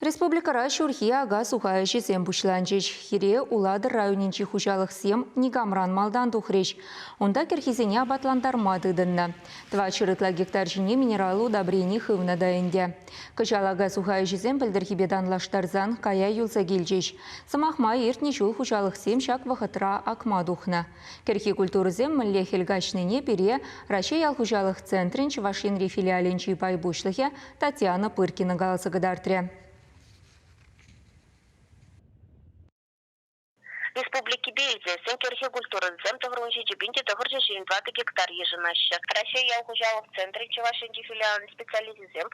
Республикӑра ҫурхи ака-суха ӗҫӗсем пуҫланчӗҫ. Хире Улатӑр районӗнчи хуҫалӑхсем никамран малтан тухрӗҫ. Унта кӗрхисене апатлантарма тытӑннӑ. Тӑватҫӗр ытла гектар ҫине минераллӑ удобрени хывнӑ та ӗнтӗ. Кӑҫал ака-суха ӗҫӗсем пӗлтӗрхипе танлаштарсан кая юлса килчӗҫ. Сӑмах май, иртнӗ ҫул хуҫалӑхсем ҫак вӑхӑтра акма тухнӑ. Кӗрхи культурӑсем мӗнле хӗл каҫнине пире Раҫҫей ял хуҫалӑх центрӗн Чӑваш Енри филиалӗнчи пай пуҫлӑхӗ Татьяна Пыркина каласа кӑтартрӗ. Республикипе илсессӗн кӗрхи культурӑсем тӑхӑрвун те 924 гектар йышӑнаҫҫӗ. Раҫҫей ял хуҫалӑх центрӗн Чӑваш Енти филиалӗн специалисчӗсем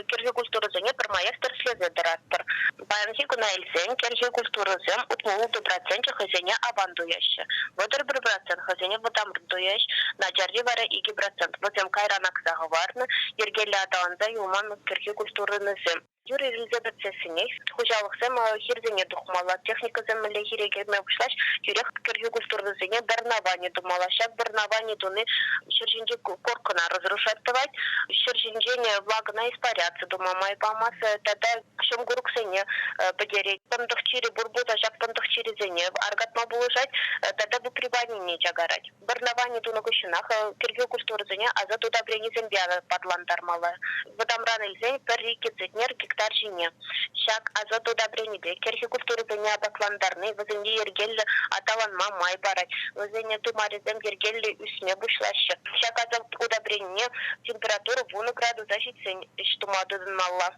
кӗрхи культурӑсене пӗрмаях тӗрӗслесе тӑратпӑр. Паянхи куна илсен кӗрхи культурӑсем 66 проценчӗ хӑйсене аван туяҫҫӗ, 31% хӑйсене вӑтамран туяҫ, начарри вара 2%. Вӗсем кайран акса хӑварнӑ, йӗркеллӗ аталанса юлман кӗрхи культурӑсем. Юр ирӗлсе пӗтсессӗнех хуҫалӑхсем хирсене тухмалла, техникӑсем мӗнле хире кӗме пуҫлаҫ, тӳрех кӗрхи культурӑсене дорновани тумалла. Ҫак дорновани туни ҫӗр ҫинчи коркӑна разрушать тӑвать, ҫӗр ҫинчен влагӑна испаряться тума май памасть тата ҫум курӑксене пӗтерет. Пӑнтӑх чирӗ пур пулсан ҫак пӑнтӑх чирӗсене аркатма пулӑшать тата выприванине чакарать. Дорновани тунӑ хыҫҫӑнах кӗрхи культурӑсене азот удобренисемпе апатлантармалла. Вӑтамран илсен пӗр-икӗ центнер гектар ҫине. Ҫак азот удобренипе кӗрхи культурӑсене апатлантарни вӗсене йӗркеллӗ аталанма май парать. Вӗсене тымарӗсем йӗркеллӗ ӳсме пуҫлаҫҫӗ. Ҫак азот удобренине температура 10 градуса ҫитсен ӗҫ тума тытӑнмалла.